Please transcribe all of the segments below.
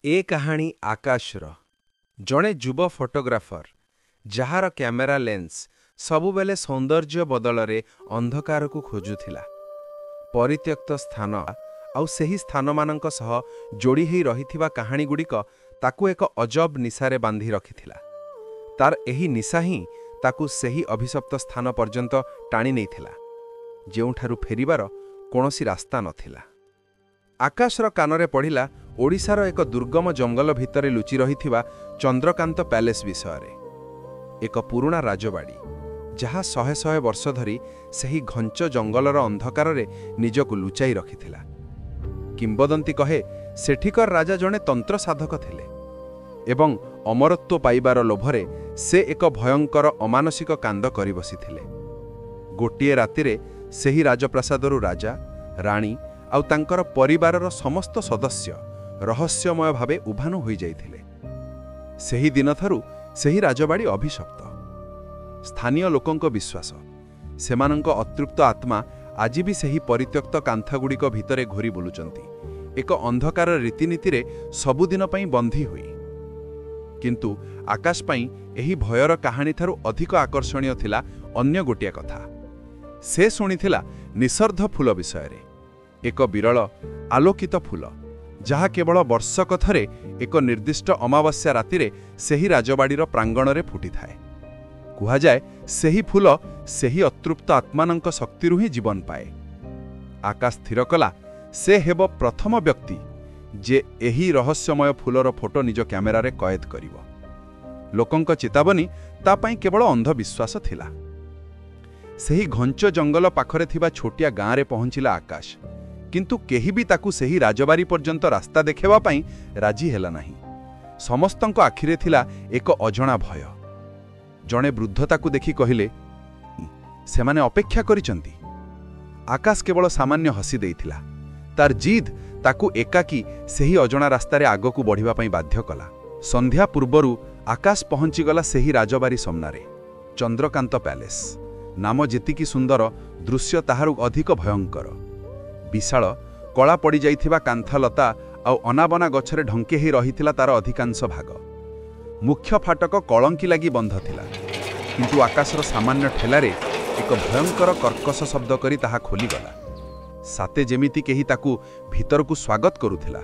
ଏ କାହାଣୀ ଆକାଶର, ଜଣେ ଯୁବ ଫଟୋଗ୍ରାଫର, ଯାହାର କ୍ୟାମେରା ଲେନ୍ସ ସବୁବେଳେ ସୌନ୍ଦର୍ଯ୍ୟ ବଦଳରେ ଅନ୍ଧକାରକୁ ଖୋଜୁଥିଲା। ପରିତ୍ୟକ୍ତ ସ୍ଥାନ ଆଉ ସେହି ସ୍ଥାନମାନଙ୍କ ସହ ଯୋଡ଼ି ହେଇ ରହିଥିବା କାହାଣୀଗୁଡ଼ିକ ତାକୁ ଏକ ଅଜବ ନିଶାରେ ବାନ୍ଧି ରଖିଥିଲା। ତାର ଏହି ନିଶା ହିଁ ତାକୁ ସେହି ଅଭିଶପ୍ତ ସ୍ଥାନ ପର୍ଯ୍ୟନ୍ତ ଟାଣି ନେଇଥିଲା, ଯେଉଁଠାରୁ ଫେରିବାର କୌଣସି ରାସ୍ତା ନଥିଲା। ଆକାଶର କାନରେ ପଡ଼ିଲା ଓଡ଼ିଶାର ଏକ ଦୁର୍ଗମ ଜଙ୍ଗଲ ଭିତରେ ଲୁଚି ରହିଥିବା ଚନ୍ଦ୍ରକାନ୍ତ ପ୍ୟାଲେସ୍ ବିଷୟରେ। ଏକ ପୁରୁଣା ରାଜବାଡ଼ି, ଯାହା ଶହେ ଶହେ ବର୍ଷ ଧରି ସେହି ଘଞ୍ଚ ଜଙ୍ଗଲର ଅନ୍ଧକାରରେ ନିଜକୁ ଲୁଚାଇ ରଖିଥିଲା। କିମ୍ବଦନ୍ତୀ କହେ, ସେଠିକାର ରାଜା ଜଣେ ତନ୍ତ୍ର ସାଧକ ଥିଲେ ଏବଂ ଅମରତ୍ୱ ପାଇବାର ଲୋଭରେ ସେ ଏକ ଭୟଙ୍କର ଅମାନସିକ କାଣ୍ଡ କରିବସିଥିଲେ। ଗୋଟିଏ ରାତିରେ ସେହି ରାଜପ୍ରାସାଦରୁ ରାଜା, ରାଣୀ ଆଉ ତାଙ୍କର ପରିବାରର ସମସ୍ତ ସଦସ୍ୟ ରହସ୍ୟମୟ ଭାବେ ଉଭାନ ହୋଇଯାଇଥିଲେ। ସେହି ଦିନଠାରୁ ସେହି ରାଜବାଡ଼ି ଅଭିଶପ୍ତ। ସ୍ଥାନୀୟ ଲୋକଙ୍କ ବିଶ୍ୱାସ, ସେମାନଙ୍କ ଅତୃପ୍ତ ଆତ୍ମା ଆଜି ବି ସେହି ପରିତ୍ୟକ୍ତ କାନ୍ଥଗୁଡ଼ିକ ଭିତରେ ଘୂରି ବୁଲୁଛନ୍ତି, ଏକ ଅନ୍ଧକାର ରୀତିନୀତିରେ ସବୁଦିନ ପାଇଁ ବନ୍ଦୀ ହୋଇ। କିନ୍ତୁ ଆକାଶ ପାଇଁ ଏହି ଭୟର କାହାଣୀଠାରୁ ଅଧିକ ଆକର୍ଷଣୀୟ ଥିଲା ଅନ୍ୟ ଗୋଟିଏ କଥା। ସେ ଶୁଣିଥିଲା ନିଷର୍ଦ୍ଧ ଫୁଲ ବିଷୟରେ, ଏକ ବିରଳ ଆଲୋକିତ ଫୁଲ, ଯାହା କେବଳ ବର୍ଷକ ଥରେ ଏକ ନିର୍ଦ୍ଦିଷ୍ଟ ଅମାବାସ୍ୟା ରାତିରେ ସେହି ରାଜବାଡ଼ିର ପ୍ରାଙ୍ଗଣରେ ଫୁଟିଥାଏ। କୁହାଯାଏ, ସେହି ଫୁଲ ସେହି ଅତୃପ୍ତ ଆତ୍ମାନଙ୍କ ଶକ୍ତିରୁ ହିଁ ଜୀବନ ପାଏ। ଆକାଶ ସ୍ଥିର କଲା, ସେ ହେବ ପ୍ରଥମ ବ୍ୟକ୍ତି ଯେ ଏହି ରହସ୍ୟମୟ ଫୁଲର ଫଟୋ ନିଜ କ୍ୟାମେରାରେ କଏଦ କରିବ। ଲୋକଙ୍କ ଚେତାବନୀ ତା ପାଇଁ କେବଳ ଅନ୍ଧବିଶ୍ୱାସ ଥିଲା। ସେହି ଘଞ୍ଚ ଜଙ୍ଗଲ ପାଖରେ ଥିବା ଛୋଟିଆ ଗାଁରେ ପହଞ୍ଚିଲା ଆକାଶ। କିନ୍ତୁ କେହି ବି ତାକୁ ସେହି ରାଜବାଡ଼ି ପର୍ଯ୍ୟନ୍ତ ରାସ୍ତା ଦେଖାଇବା ପାଇଁ ରାଜି ହେଲା ନାହିଁ। ସମସ୍ତଙ୍କ ଆଖିରେ ଥିଲା ଏକ ଅଜଣା ଭୟ। ଜଣେ ବୃଦ୍ଧ ତାକୁ ଦେଖି କହିଲେ, "ସେମାନେ ଅପେକ୍ଷା କରିଛନ୍ତି।" ଆକାଶ କେବଳ ସାମାନ୍ୟ ହସି ଦେଇଥିଲା। ତାର ଜିଦ୍ ତାକୁ ଏକାକୀ ସେହି ଅଜଣା ରାସ୍ତାରେ ଆଗକୁ ବଢ଼ିବା ପାଇଁ ବାଧ୍ୟ କଲା। ସନ୍ଧ୍ୟା ପୂର୍ବରୁ ଆକାଶ ପହଞ୍ଚିଗଲା ସେହି ରାଜବାଡ଼ି ସାମ୍ନାରେ। ଚନ୍ଦ୍ରକାନ୍ତ ପ୍ୟାଲେସ୍। ନାମ ଯେତିକି ସୁନ୍ଦର, ଦୃଶ୍ୟ ତାହାରୁ ଅଧିକ ଭୟଙ୍କର। ବିଶାଳ କଳା ପଡ଼ିଯାଇଥିବା କାନ୍ଥଲତା ଆଉ ଅନାବନା ଗଛରେ ଢଙ୍କି ହେଇ ରହିଥିଲା ତାର ଅଧିକାଂଶ ଭାଗ। ମୁଖ୍ୟ ଫାଟକ କଳଙ୍କି ଲାଗି ବନ୍ଦ ଥିଲା, କିନ୍ତୁ ଆକାଶର ସାମାନ୍ୟ ଠେଲାରେ ଏକ ଭୟଙ୍କର କର୍କଶ ଶବ୍ଦ କରି ତାହା ଖୋଲିଗଲା, ସତେ ଯେମିତି କେହି ତାକୁ ଭିତରକୁ ସ୍ୱାଗତ କରୁଥିଲା।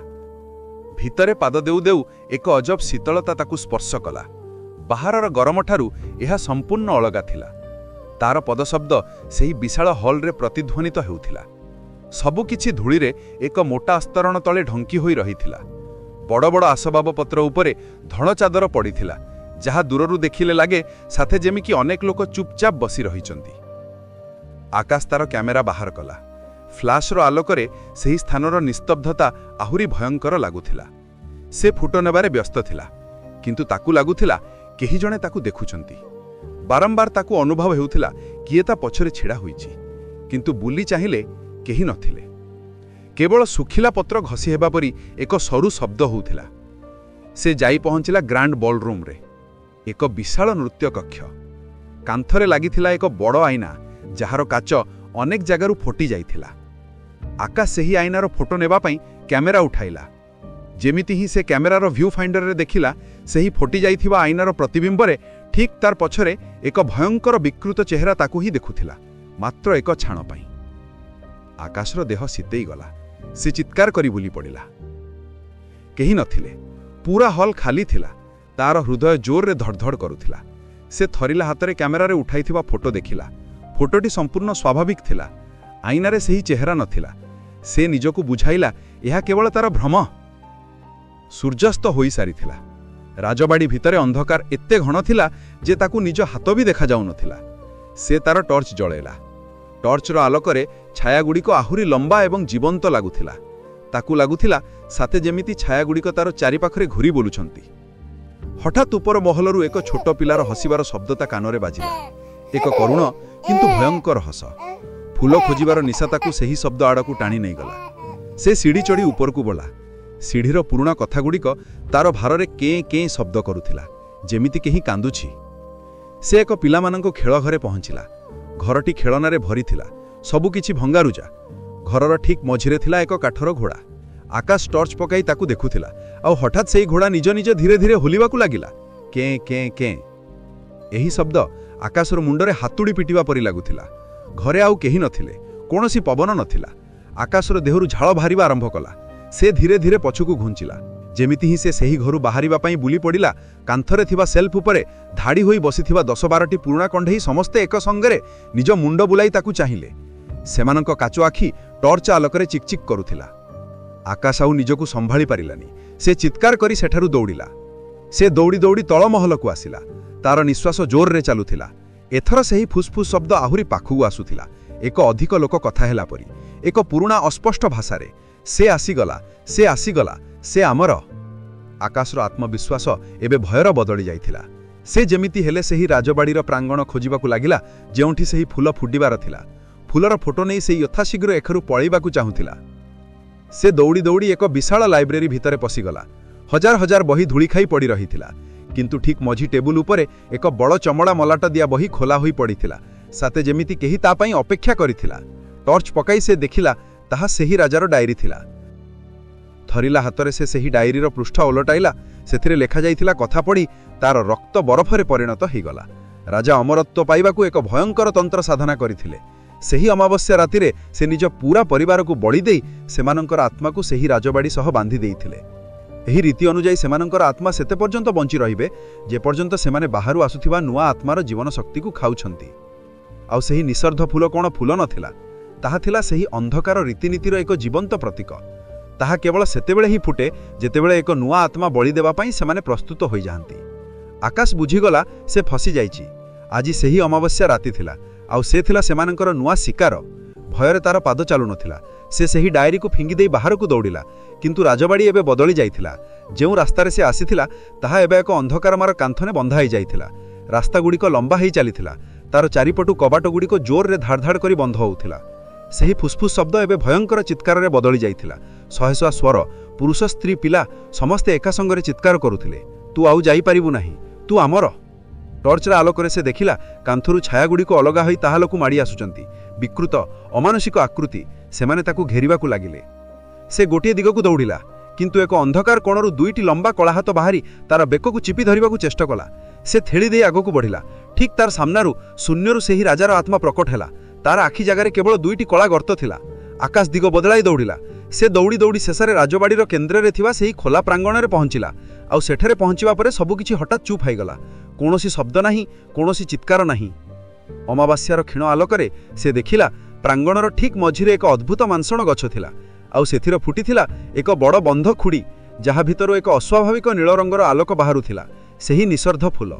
ଭିତରେ ପାଦ ଦେଉ ଦେଉ ଏକ ଅଜବ ଶୀତଳତା ତାକୁ ସ୍ପର୍ଶ କଲା। ବାହାରର ଗରମଠାରୁ ଏହା ସମ୍ପୂର୍ଣ୍ଣ ଅଲଗା ଥିଲା। ତାର ପଦଶବ୍ଦ ସେହି ବିଶାଳ ହଲରେ ପ୍ରତିଧ୍ୱନିତ ହେଉଥିଲା। ସବୁକିଛି ଧୂଳିରେ ଏକ ମୋଟା ଆସ୍ତରଣ ତଳେ ଢଙ୍କି ହୋଇ ରହିଥିଲା। ବଡ଼ ବଡ଼ ଆସବାବପତ୍ର ଉପରେ ଧଳ ଚାଦର ପଡ଼ିଥିଲା, ଯାହା ଦୂରରୁ ଦେଖିଲେ ଲାଗେ ସତେ ଯେମିତି ଅନେକ ଲୋକ ଚୁପଚାପ ବସି ରହିଛନ୍ତି। ଆକାଶ ତାର କ୍ୟାମେରା ବାହାର କଲା। ଫ୍ଲାସ୍ର ଆଲୋକରେ ସେହି ସ୍ଥାନର ନିସ୍ତବ୍ଧତା ଆହୁରି ଭୟଙ୍କର ଲାଗୁଥିଲା। ସେ ଫଟୋ ନେବାରେ ବ୍ୟସ୍ତ ଥିଲା, କିନ୍ତୁ ତାକୁ ଲାଗୁଥିଲା କେହି ଜଣେ ତାକୁ ଦେଖୁଛନ୍ତି। ବାରମ୍ବାର ତାକୁ ଅନୁଭବ ହେଉଥିଲା କିଏ ତା ପଛରେ ଛିଡ଼ା ହୋଇଛି। କିନ୍ତୁ ବୁଲି ଚାହିଁଲେ କେହି ନଥିଲେ। କେବଳ ଶୁଖିଲା ପତ୍ର ଘଷି ହେବା ପରି ଏକ ସରୁ ଶବ୍ଦ ହେଉଥିଲା। ସେ ଯାଇ ପହଞ୍ଚିଲା ଗ୍ରାଣ୍ଡ ବଲରୁମ୍ରେ, ଏକ ବିଶାଳ ନୃତ୍ୟ କକ୍ଷ। କାନ୍ଥରେ ଲାଗିଥିଲା ଏକ ବଡ଼ ଆଇନା, ଯାହାର କାଚ ଅନେକ ଜାଗାରୁ ଫୋଟି ଯାଇଥିଲା। ଆକାଶ ସେହି ଆଇନାର ଫଟୋ ନେବା ପାଇଁ କ୍ୟାମେରା ଉଠାଇଲା। ଯେମିତି ହିଁ ସେ କ୍ୟାମେରାର ଭ୍ୟୁ ଫାଇଣ୍ଡରରେ ଦେଖିଲା, ସେହି ଫୋଟି ଯାଇଥିବା ଆଇନାର ପ୍ରତିବିମ୍ବରେ ଠିକ୍ ତାର ପଛରେ ଏକ ଭୟଙ୍କର ବିକୃତ ଚେହେରା ତାକୁ ହିଁ ଦେଖୁଥିଲା, ମାତ୍ର ଏକ ଛାଣ ପାଇଁ। ଆକାଶର ଦେହ ଶୀତେଇଗଲା। ସେ ଚିତ୍କାର କରି ବୁଲି ପଡ଼ିଲା। କେହି ନଥିଲେ। ପୁରା ହଲ୍ ଖାଲି ଥିଲା। ତାର ହୃଦୟ ଜୋରରେ ଧଡ଼ଧଡ଼ କରୁଥିଲା। ସେ ଥରିଲା ହାତରେ କ୍ୟାମେରାରେ ଉଠାଇଥିବା ଫଟୋ ଦେଖିଲା। ଫଟୋଟି ସମ୍ପୂର୍ଣ୍ଣ ସ୍ୱାଭାବିକ ଥିଲା। ଆଇନାରେ ସେହି ଚେହେରା ନଥିଲା। ସେ ନିଜକୁ ବୁଝାଇଲା, ଏହା କେବଳ ତାର ଭ୍ରମ। ସୂର୍ଯ୍ୟାସ୍ତ ହୋଇସାରିଥିଲା। ରାଜବାଡ଼ି ଭିତରେ ଅନ୍ଧକାର ଏତେ ଘନ ଥିଲା ଯେ ତାକୁ ନିଜ ହାତ ବି ଦେଖାଯାଉନଥିଲା। ସେ ତାର ଟର୍ଚ୍ଚ ଜଳେଇଲା। ଟର୍ଚ୍ଚର ଆଲୋକରେ ଛାୟାଗୁଡ଼ିକ ଆହୁରି ଲମ୍ବା ଏବଂ ଜୀବନ୍ତ ଲାଗୁଥିଲା। ତାକୁ ଲାଗୁଥିଲା ସତେ ଯେମିତି ଛାୟାଗୁଡ଼ିକ ତାର ଚାରିପାଖରେ ଘୂରି ବୁଲୁଛନ୍ତି। ହଠାତ୍ ଉପର ମହଲରୁ ଏକ ଛୋଟ ପିଲାର ହସିବାର ଶବ୍ଦ ତା କାନରେ ବାଜିଲା, ଏକ କରୁଣ କିନ୍ତୁ ଭୟଙ୍କର ହସ। ଫୁଲ ଖୋଜିବାର ନିଶା ତାକୁ ସେହି ଶବ୍ଦ ଆଡ଼କୁ ଟାଣି ନେଇଗଲା। ସେ ସିଢ଼ି ଚଢ଼ି ଉପରକୁ ଗଲା। ସିଢ଼ିର ପୁରୁଣା କାନ୍ଥଗୁଡ଼ିକ ତାର ଭାରରେ କେଁ କେଁ ଶବ୍ଦ କରୁଥିଲା, ଯେମିତି କେହି କାନ୍ଦୁଛି। ସେ ଏକ ପିଲାମାନଙ୍କ ଖେଳ ଘରେ ପହଞ୍ଚିଲା। ଘରଟି ଖେଳନାରେ ଭରିଥିଲା, ସବୁକିଛି ଭଙ୍ଗାରୁଜା। ଘରର ଠିକ୍ ମଝିରେ ଥିଲା ଏକ କାଠର ଘୋଡ଼ା। ଆକାଶ ଟର୍ଚ୍ଚ ପକାଇ ତାକୁ ଦେଖୁଥିଲା ଆଉ ହଠାତ୍ ସେଇ ଘୋଡ଼ା ନିଜ ନିଜ ଧୀରେ ଧୀରେ ହଲିବାକୁ ଲାଗିଲା, କେଁ କେଁ କେଁ। ଏହି ଶବ୍ଦ ଆକାଶର ମୁଣ୍ଡରେ ହାତୁଡ଼ି ପିଟିବା ପରି ଲାଗୁଥିଲା। ଘରେ ଆଉ କେହି ନଥିଲେ, କୌଣସି ପବନ ନଥିଲା। ଆକାଶର ଦେହରୁ ଝାଳ ବାହାରିବା ଆରମ୍ଭ କଲା। ସେ ଧୀରେ ଧୀରେ ପଛକୁ ଘୁଞ୍ଚିଲା। ଯେମିତି ହିଁ ସେ ସେହି ଘରୁ ବାହାରିବା ପାଇଁ ବୁଲି ପଡ଼ିଲା, କାନ୍ଥରେ ଥିବା ସେଲ୍ଫ ଉପରେ ଧାଡ଼ି ହୋଇ ବସିଥିବା 10-12ଟି ପୁରୁଣା କଣ୍ଢେଇ ସମସ୍ତେ ଏକ ସଙ୍ଗରେ ନିଜ ମୁଣ୍ଡ ବୁଲାଇ ତାକୁ ଚାହିଁଲେ। ସେମାନଙ୍କ କାଚ ଆଖି ଟର୍ଚ୍ଚ ଆଲୋକରେ ଚିକଚିକ୍ କରୁଥିଲା। ଆକାଶ ଆଉ ନିଜକୁ ସମ୍ଭାଳି ପାରିଲାନି। ସେ ଚିତ୍କାର କରି ସେଠାରୁ ଦୌଡ଼ିଲା। ସେ ଦୌଡ଼ି ଦୌଡ଼ି ତଳ ମହଲକୁ ଆସିଲା। ତାର ନିଶ୍ୱାସ ଜୋରରେ ଚାଲୁଥିଲା। ଏଥର ସେହି ଫୁସଫୁସ୍ ଶବ୍ଦ ଆହୁରି ପାଖକୁ ଆସୁଥିଲା, ଏକ ଅଧିକ ଲୋକ କଥା ହେଲା ପରି, ଏକ ପୁରୁଣା ଅସ୍ପଷ୍ଟ ଭାଷାରେ, "ସେ ଆସିଗଲା, ସେ ଆସିଗଲା, ସେ ଆମର।" ଆକାଶର ଆତ୍ମବିଶ୍ୱାସ ଏବେ ଭୟର ବଦଳି ଯାଇଥିଲା। ସେ ଯେମିତି ହେଲେ ସେହି ରାଜବାଡ଼ିର ପ୍ରାଙ୍ଗଣ ଖୋଜିବାକୁ ଲାଗିଲା, ଯେଉଁଠି ସେହି ଫୁଲ ଫୁଟିବାର ଥିଲା। ଫୁଲର ଫଟୋ ନେଇ ସେ ଯଥାଶୀଘ୍ର ଏଠାରୁ ପଳେଇବାକୁ ଚାହୁଁଥିଲା। ସେ ଦୌଡ଼ି ଦୌଡ଼ି ଏକ ବିଶାଳ ଲାଇବ୍ରେରୀ ଭିତରେ ପଶିଗଲା। ହଜାର ହଜାର ବହି ଧୂଳି ଖାଇ ପଡ଼ି ରହିଥିଲା, କିନ୍ତୁ ଠିକ୍ ମଝି ଟେବୁଲ ଉପରେ ଏକ ବଡ଼ ଚମଡ଼ା ମଲାଟ ଦିଆ ବହି ଖୋଲା ହୋଇ ପଡ଼ିଥିଲା, ସତେ ଯେମିତି କେହି ତା ପାଇଁ ଅପେକ୍ଷା କରିଥିଲା। ଟର୍ଚ୍ଚ ପକାଇ ସେ ଦେଖିଲା, ତାହା ସେହି ରାଜାର ଡାଏରୀ ଥିଲା। ଥରିଲା ହାତରେ ସେ ସେହି ଡାଏରୀର ପୃଷ୍ଠ ଓଲଟାଇଲା। ସେଥିରେ ଲେଖାଯାଇଥିଲା କଥା ପଢ଼ି ତାର ରକ୍ତ ବରଫରେ ପରିଣତ ହୋଇଗଲା। ରାଜା ଅମରତ୍ୱ ପାଇବାକୁ ଏକ ଭୟଙ୍କର ତନ୍ତ୍ର ସାଧନା କରିଥିଲେ। ସେହି ଅମାବାସ୍ୟା ରାତିରେ ସେ ନିଜ ପୁରା ପରିବାରକୁ ବଳି ଦେଇ ସେମାନଙ୍କର ଆତ୍ମାକୁ ସେହି ରାଜବାଡ଼ି ସହ ବାନ୍ଧି ଦେଇଥିଲେ। ଏହି ରୀତି ଅନୁଯାୟୀ ସେମାନଙ୍କର ଆତ୍ମା ସେତେ ପର୍ଯ୍ୟନ୍ତ ବଞ୍ଚି ରହିବେ, ଯେପର୍ଯ୍ୟନ୍ତ ସେମାନେ ବାହାରୁ ଆସୁଥିବା ନୂଆ ଆତ୍ମାର ଜୀବନ ଶକ୍ତିକୁ ଖାଉଛନ୍ତି। ଆଉ ସେହି ନିଷର୍ଦ୍ଧ ଫୁଲ କ'ଣ ଫୁଲ ନଥିଲା। ତାହା ଥିଲା ସେହି ଅନ୍ଧକାର ରୀତିନୀତିର ଏକ ଜୀବନ୍ତ ପ୍ରତୀକ। ତାହା କେବଳ ସେତେବେଳେ ହିଁ ଫୁଟେ, ଯେତେବେଳେ ଏକ ନୂଆ ଆତ୍ମା ବଳି ଦେବା ପାଇଁ ସେମାନେ ପ୍ରସ୍ତୁତ ହୋଇଯାଆନ୍ତି। ଆକାଶ ବୁଝିଗଲା, ସେ ଫସିଯାଇଛି। ଆଜି ସେହି ଅମାବାସ୍ୟା ରାତି ଥିଲା, ଆଉ ସେ ଥିଲା ସେମାନଙ୍କର ନୂଆ ଶିକାର। ଭୟରେ ତାର ପାଦ ଚାଲୁନଥିଲା। ସେ ସେହି ଡାଏରୀକୁ ଫିଙ୍ଗି ଦେଇ ବାହାରକୁ ଦୌଡ଼ିଲା। କିନ୍ତୁ ରାଜବାଡ଼ି ଏବେ ବଦଳି ଯାଇଥିଲା। ଯେଉଁ ରାସ୍ତାରେ ସେ ଆସିଥିଲା, ତାହା ଏବେ ଏକ ଅନ୍ଧକାରମାର କାନ୍ଥରେ ବନ୍ଧା ହୋଇଯାଇଥିଲା। ରାସ୍ତାଗୁଡ଼ିକ ଲମ୍ବା ହେଇ ଚାଲିଥିଲା। ତାର ଚାରିପଟୁ କବାଟଗୁଡ଼ିକ ଜୋରରେ ଧାଡ଼ ଧାଡ଼ କରି ବନ୍ଧ ହେଉଥିଲା। ସେହି ଫୁସଫୁସ୍ ଶବ୍ଦ ଏବେ ଭୟଙ୍କର ଚିତ୍କାରରେ ବଦଳି ଯାଇଥିଲା। ଶହ ଶହ ସ୍ୱର, ପୁରୁଷ, ସ୍ତ୍ରୀ, ପିଲା, ସମସ୍ତେ ଏକା ସଙ୍ଗରେ ଚିତ୍କାର କରୁଥିଲେ, "ତୁ ଆଉ ଯାଇପାରିବୁ ନାହିଁ, ତୁ ଆମର।" ଟର୍ଚ୍ଚର ଆଲୋକରେ ସେ ଦେଖିଲା, କାନ୍ଥରୁ ଛାୟାଗୁଡ଼ିକ ଅଲଗା ହୋଇ ତା ଆଡ଼କୁ ମାଡ଼ି ଆସୁଛନ୍ତି। ବିକୃତ ଅମାନୁଷିକ ଆକୃତି। ସେମାନେ ତାକୁ ଘେରିବାକୁ ଲାଗିଲେ। ସେ ଗୋଟିଏ ଦିଗକୁ ଦୌଡ଼ିଲା, କିନ୍ତୁ ଏକ ଅନ୍ଧକାର କୋଣରୁ ଦୁଇଟି ଲମ୍ବା କଳାହାତ ବାହାରି ତାର ବେକକୁ ଚିପି ଧରିବାକୁ ଚେଷ୍ଟା କଲା। ସେ ଠେଲି ଦେଇ ଆଗକୁ ବଢ଼ିଲା। ଠିକ୍ ତାର ସାମ୍ନାରୁ ଶୂନ୍ୟରୁ ସେହି ରାଜାର ଆତ୍ମା ପ୍ରକଟ ହେଲା। ତାର ଆଖି ଜାଗାରେ କେବଳ ଦୁଇଟି କଳା ଗର୍ତ୍ତ ଥିଲା। ଆକାଶ ଦିଗ ବଦଳାଇ ଦୌଡ଼ିଲା। ସେ ଦୌଡ଼ି ଦୌଡ଼ି ଶେଷରେ ରାଜବାଡ଼ିର କେନ୍ଦ୍ରରେ ଥିବା ସେହି ଖୋଲା ପ୍ରାଙ୍ଗଣରେ ପହଞ୍ଚିଲା। ଆଉ ସେଠାରେ ପହଞ୍ଚିବା ପରେ ସବୁକିଛି ହଠାତ୍ ଚୁପ୍ ହୋଇଗଲା। କୌଣସି ଶବ୍ଦ ନାହିଁ, କୌଣସି ଚିତ୍କାର ନାହିଁ। ଅମାବାସ୍ୟାର କ୍ଷୀଣ ଆଲୋକରେ ସେ ଦେଖିଲା, ପ୍ରାଙ୍ଗଣର ଠିକ୍ ମଝିରେ ଏକ ଅଦ୍ଭୁତ ମାଂସଳ ଗଛ ଥିଲା। ଆଉ ସେଥିରେ ଫୁଟିଥିଲା ଏକ ବଡ଼ ବନ୍ଧ ଖୁଡ଼ି, ଯାହା ଭିତରୁ ଏକ ଅସ୍ୱାଭାବିକ ନୀଳ ରଙ୍ଗର ଆଲୋକ ବାହାରୁଥିଲା, ସେହି ନିଷର୍ଦ୍ଧ ଫୁଲ।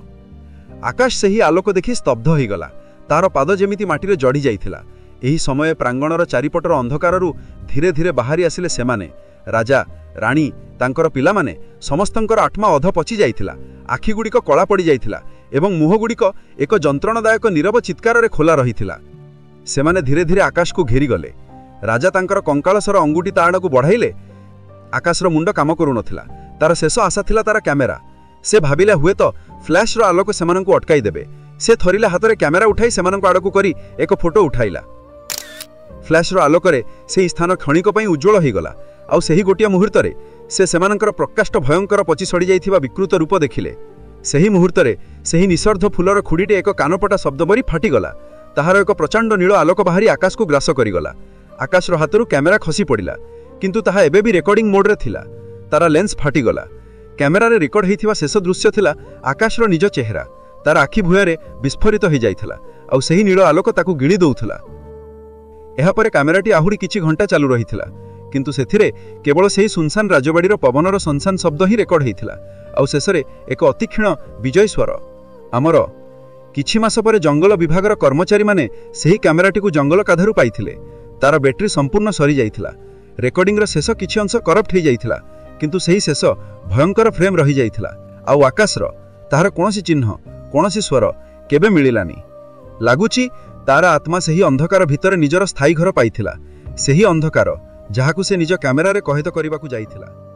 ଆକାଶ ସେହି ଆଲୋକ ଦେଖି ସ୍ତବ୍ଧ ହୋଇଗଲା। ତାର ପାଦ ଯେମିତି ମାଟିରେ ଜଡ଼ି ଯାଇଥିଲା। ଏହି ସମୟ ପ୍ରାଙ୍ଗଣର ଚାରିପଟର ଅନ୍ଧକାରରୁ ଧୀରେ ଧୀରେ ବାହାରି ଆସିଲେ ସେମାନେ, ରାଜା, ରାଣୀ, ତାଙ୍କର ପିଲାମାନେ। ସମସ୍ତଙ୍କର ଆତ୍ମା ଅଧ ପଚି ଯାଇଥିଲା, ଆଖିଗୁଡ଼ିକ କଳା ପଡ଼ିଯାଇଥିଲା ଏବଂ ମୁହଁଗୁଡ଼ିକ ଏକ ଯନ୍ତ୍ରଣାଦାୟକ ନୀରବ ଚିତ୍କାରରେ ଖୋଲା ରହିଥିଲା। ସେମାନେ ଧୀରେ ଧୀରେ ଆକାଶକୁ ଘେରିଗଲେ। ରାଜା ତାଙ୍କର କଙ୍କାଳସର ଅଙ୍ଗୁଠି ତା ଆଡ଼କୁ ବଢ଼ାଇଲେ। ଆକାଶର ମୁଣ୍ଡ କାମ କରୁନଥିଲା। ତାର ଶେଷ ଆଶା ଥିଲା ତାର କ୍ୟାମେରା। ସେ ଭାବିଲା, ହୁଏତ ଫ୍ଲାସ୍ର ଆଲୋକ ସେମାନଙ୍କୁ ଅଟକାଇ ଦେବେ। ସେ ଥରିଲା ହାତରେ କ୍ୟାମେରା ଉଠାଇ ସେମାନଙ୍କ ଆଡ଼କୁ କରି ଏକ ଫଟୋ ଉଠାଇଲା। ଫ୍ଲାସ୍ର ଆଲୋକରେ ସେହି ସ୍ଥାନ କ୍ଷଣିକ ପାଇଁ ଉଜ୍ଜ୍ୱଳ ହୋଇଗଲା। ଆଉ ସେହି ଗୋଟିଏ ମୁହୂର୍ତ୍ତରେ ସେ ସେମାନଙ୍କର ପ୍ରକାଷ୍ଟ ଭୟଙ୍କର ପଚି ସଡ଼ିଯାଇଥିବା ବିକୃତ ରୂପ ଦେଖିଲେ। ସେହି ମୁହୂର୍ତ୍ତରେ ସେହି ନିଷର୍ଦ୍ଧ ଫୁଲର ଖୁଡ଼ିଟି ଏକ କାନପଟା ଶବ୍ଦ ପରି ଫାଟିଗଲା। ତାହାର ଏକ ପ୍ରଚଣ୍ଡ ନୀଳ ଆଲୋକ ବାହାରି ଆକାଶକୁ ଗ୍ରାସ କରିଗଲା। ଆକାଶର ହାତରୁ କ୍ୟାମେରା ଖସି ପଡ଼ିଲା, କିନ୍ତୁ ତାହା ଏବେ ବି ରେକର୍ଡିଂ ମୋଡ୍ରେ ଥିଲା। ତାର ଲେନ୍ସ ଫାଟିଗଲା। କ୍ୟାମେରାରେ ରେକର୍ଡ ହୋଇଥିବା ଶେଷ ଦୃଶ୍ୟ ଥିଲା ଆକାଶର ନିଜ ଚେହେରା। ତାର ଆଖି ଭୟରେ ବିସ୍ଫୋରିତ ହୋଇଯାଇଥିଲା, ଆଉ ସେହି ନୀଳ ଆଲୋକ ତାକୁ ଗିଳି ଦେଉଥିଲା। ଏହାପରେ କ୍ୟାମେରାଟି ଆହୁରି କିଛି ଘଣ୍ଟା ଚାଲୁ ରହିଥିଲା, କିନ୍ତୁ ସେଥିରେ କେବଳ ସେହି ସୁନସାନ ରାଜବାଡ଼ିର ପବନର ସନସନ ଶବ୍ଦ ହିଁ ରେକର୍ଡ ହୋଇଥିଲା, ଆଉ ଶେଷରେ ଏକ ଅତିକ୍ଷୀଣ ବିଜୟ ସ୍ୱର, "ଆମର।" କିଛି ମାସ ପରେ ଜଙ୍ଗଲ ବିଭାଗର କର୍ମଚାରୀମାନେ ସେହି କ୍ୟାମେରାଟିକୁ ଜଙ୍ଗଲ କାଧରୁ ପାଇଥିଲେ। ତାର ବ୍ୟାଟେରୀ ସମ୍ପୂର୍ଣ୍ଣ ସରିଯାଇଥିଲା। ରେକର୍ଡିଂର ଶେଷ କିଛି ଅଂଶ କରପ୍ଟ ହୋଇଯାଇଥିଲା, କିନ୍ତୁ ସେହି ଶେଷ ଭୟଙ୍କର ଫ୍ରେମ୍ ରହିଯାଇଥିଲା। ଆଉ ଆକାଶର, ତାହାର କୌଣସି ଚିହ୍ନ, କୌଣସି ସ୍ୱର କେବେ ମିଳିଲାନି। ଲାଗୁଛି, ତାର ଆତ୍ମା ସେହି ଅନ୍ଧକାର ଭିତରେ ନିଜର ସ୍ଥାୟୀ ଘର ପାଇଥିଲା, ସେହି ଅନ୍ଧକାର, ଯାହାକୁ ସେ ନିଜ କ୍ୟାମେରାରେ କଏଦ କରିବାକୁ ଯାଇଥିଲା।